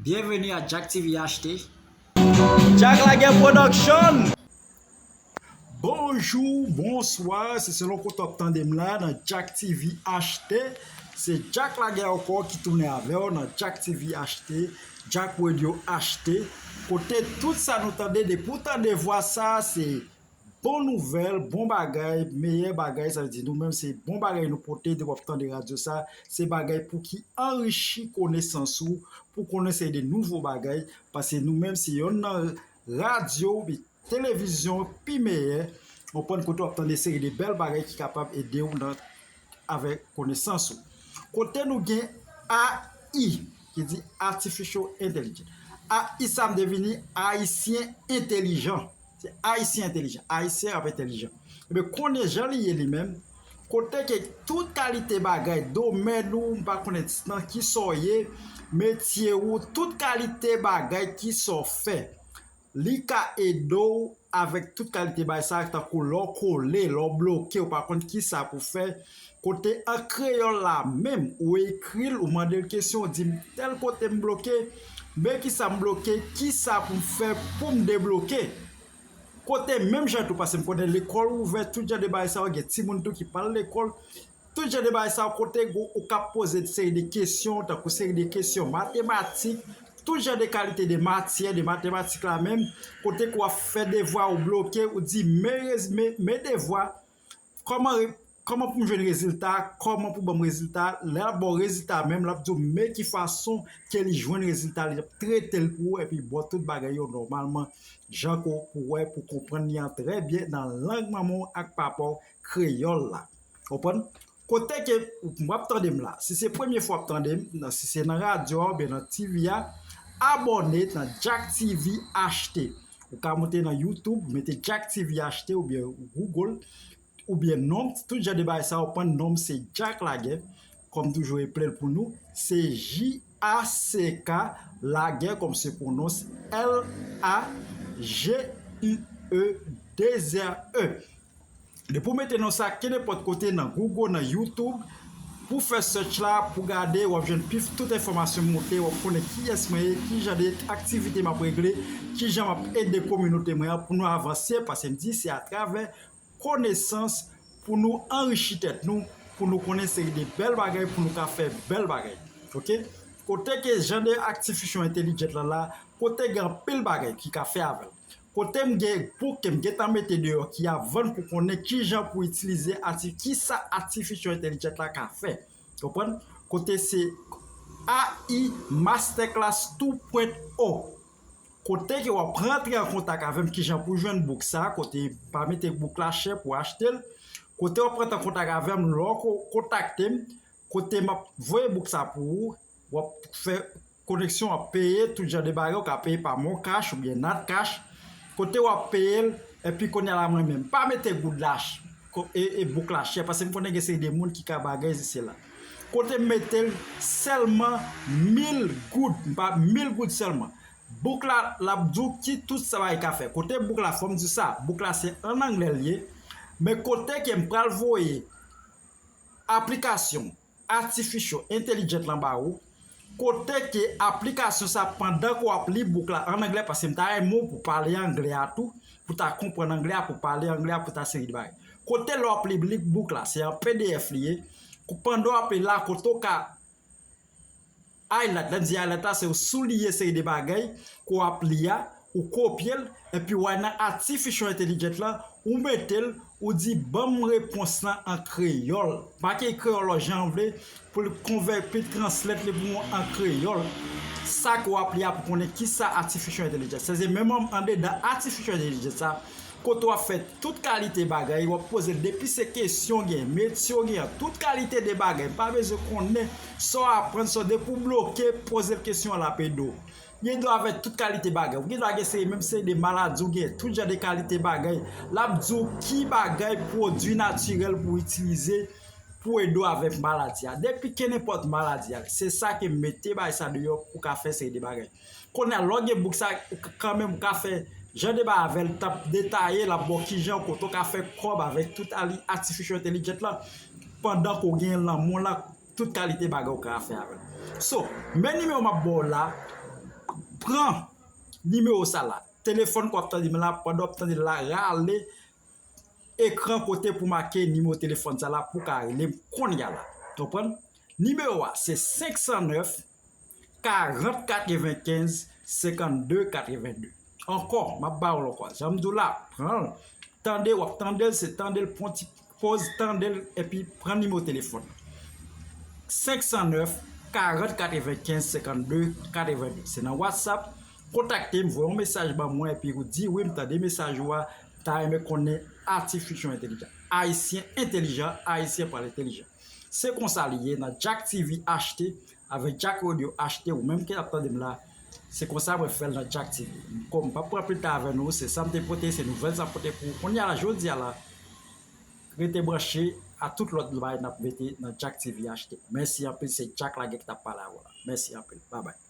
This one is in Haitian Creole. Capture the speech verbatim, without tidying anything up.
Bienvenue à Jack T V H T. Jack Laguerre Production. Bonjou, bonswa, se selon kote w ap tande m la nan Jack T V H T. Se Jack Laguerre ankò ki tounen avè w nan Jack T V H T, Jack Radio H T. Kote tout sa nou tande, depi w tande vwa sa, se bon nouvèl, bon bagay, meyè bagay, sa vle di nou menm se bon bagay nou pote depi w ap tande radyo sa, se bagay pou ki anrichi konesans ou, pou konnen seri de nouvo bagay, paske nou menm se yonn nan radyo oubyen televizyon pi meyè, w konprann, kote w ap tande seri de bèl bagay ki kapab ede w nan avèk konesans ou. Kote nou gen A I, ki di Artificial Intelligence. A I sa m te vini Ayisyen entelijan. Se Ayisyen entelijan. Ayisyen ap entelijan. Ebyen, konnen jan li ye li menm, kote ke tout kalite bagay, domèn ou, m pa konnen nan ki sa w ye, metye ou, tout kalite bagay ki sa w fè, li ka ede w avèk tout kalite bagay sa, tankou lè w kole, lè w bloke, ou pa konn ki sa pou fè, kote an kreyòl la menm, ou ekri l, ou mande l kesyon, ou di m tèl kote m bloke, men ki sa m bloke, ki sa pou m fè pou m debloke. Kote menm jan tou, paske m konnen lekòl ouvè, tout jan de bagay sa yo, gen timoun tou ki pa al lekòl, tout jan de bagay sa yo, kote ou, ou ka poze seri de kesyon, tankou seri de kesyon matematik, tout jan de kalite de matyè, de matematik la menm, kote ke w ap fè devwa, ou bloke, ou di, men, rez- men, men devwa, kòman, re- kòman pou m jwenn rezilta, kòman pou ban m rezilta, lè l ap ba w rezilta menm, l ap di w men ki fason ke li jwenn rezilta, li ap trete l pou ou, epi ba w tout bagay yo nòmalman, jan ke w pou wè, pou konprann li an trè byen nan lang manman w ak papa w, kreyòl la. Konprann? Kote ke w ap tande m la, si se premye fwa w ap tande m, nan- si se nan radyo a oubyen nan T V a, abòne nan Jack T V H T. Ou ka monte nan YouTube, mete Jack T V H T oubyen Google, oubyen non m, tout jan de bagay sa yo, pran non m se Jack Laguerre, kòm toujou eple l pou nou, se J A C K Laguerre kòm se pwononse L A G U E deux R E. Depi w mete non sa kenenpòt kote nan Google, nan YouTube, pou fè search la, pou gade, w ap jwenn pif tout enfòmasyon m monte, w ap konnen kiyès mwen ye, ki jan de aktivite m ap regle, ki jan m ap ede kominote mwen an pou nou avanse, paske m di se atravè konesans pou nou anrichi tèt nou, pou nou konnen seri de bèl bagay, pou nou ka fè bèl bagay. Oke? Kote ke jan de artificial intelligence lan la, kote gen anpil bagay ki ka fè avè l. Kote m gen bouk ke m gentan mete deyò ki ap vann pou konnen kijan pou itilize ati, kisa artificial intelligence la ka fè. Konprann? Kote se A I Masterclass two point o. Kote ke w ap rantre an kontak avè m kijan pou jwenn bouk sa, kote pa mete bouk la chè pou achte l. Kote w ap rantre an kontak avè m, lè w ko- kontakte m, kote m ap voye bouk sa pou ou, w ap fè koneksyon, w ap peye tout jan de bagay, ou ka peye pa MonCash oubyen NatCash. Kote w ap peye l, epi kounye a la mwen menm, pa mete goud la ch- ko- e, e bouk la chè, paske m konnen gen seri de moun ki ka bagay isi sela. Kote m mete l sèlman mil goud, m pa mil goud sèlman. Bouk la, l ap di w ki tout sa bagay ka fè. Kote bouk la, fò m di w sa, bouk la se an anglè l ye, men kote ke m pral voye aplikasyon artificial intelligent lan ba ou, kote ke aplikasyon sa, pandan ke w ap li bouk la an anglè, paske m ta renmen w pou pale anglè a tou, pou ta konprann anglè a, pou pale anglè a, pou ta seri de bagay. Kote lè w ap li, li bouk la, se an P D F li ye, kou- pandan w ap li la, kote w ka highlight, lè m di highlight la, se w souliye seri de bagay ke w ap li a, ou kopye l, epi w al nan artificial intelligent lan, ou mete l, ou di ban m repons lan an kreyòl. Pa ke kreyòl la jan w vle, pou l konvèti, translate li pou w an kreyòl. Sa ke w ap li a pou konnen kisa artificial intelligence. Se menm andedan artificial intelligence sa, kote w ap fè tout kalite bagay, w ap poze l depi se kesyon gen, metye w gen, tout kalite de bagay. M pa bezwen konnen sa w aprann, sa w depi w bloke, poze l kesyon an l ap ede w. Gen dwa avèk tout kalite bagay. Ou gen dwa gen seri, menm seri de maladi ou gen, tout jan de kalite bagay. L ap di w ki bagay pwodui natirèl pou w itilize pou ede w avèk maladi a. Depi kenenpòt maladi a, se sa ke m mete bagay sa deyò pou ka fè seri de bagay. Kounye a, lè w gen bouk sa, ou k- kanmenm ou ka fè jan de bagay avè l, t ap detaye, l ap ba w kijan kote w ka fè kòb avèk tout ali- artificial intelligent lan, pandan ke w gen lanmou la, tout kalite bagay ou ka fè avè l. So, men nimewo m ap ba w la, Pran nimewo sa la. Telefòn ke w ap tande m la, pandan w ap tande l la, rale ekran kote pou make nimewo telefòn sa la pou w ka rele m kounye a la. Konprann? Nimewo a, se senk san nèf, karant katrevenkenz, senkannde katrevenn de. Ankò, m ap ba w l ankò. Jan m di w la, pran l, tande, w ap tande l, se tande l, pran ti poz, tande l, epi pran nimewo telefòn. Senk san nèf, karant katrevenkenz, senkannde katrevenn de. Se nan WhatsApp, kontakte m, voye yon mesaj ban mwen, epi ou di, "Wi, m tande mesaj ou a, m ta renmen konnen Artificial Intelligence." Ayisyen entèlijan, Ayisyen pale entèlijan. Se konsa li ye nan Jack T V H T, avèk Jack Radio H T, ou menm ki ap tande m la, se konsa mwen fè l nan Jack T V. Kòm m p ap pran pil tan avè nou, se sa m te pote, se nouvèl sa m pote pou ou. Kounye a la, jodi a la, rete branche a tout lòt bagay n ap mete nan Jack T V H T. Mèsi anpil, se Jack Laguerre ki t ap pale avè w la. Mèsi anpil. Babay.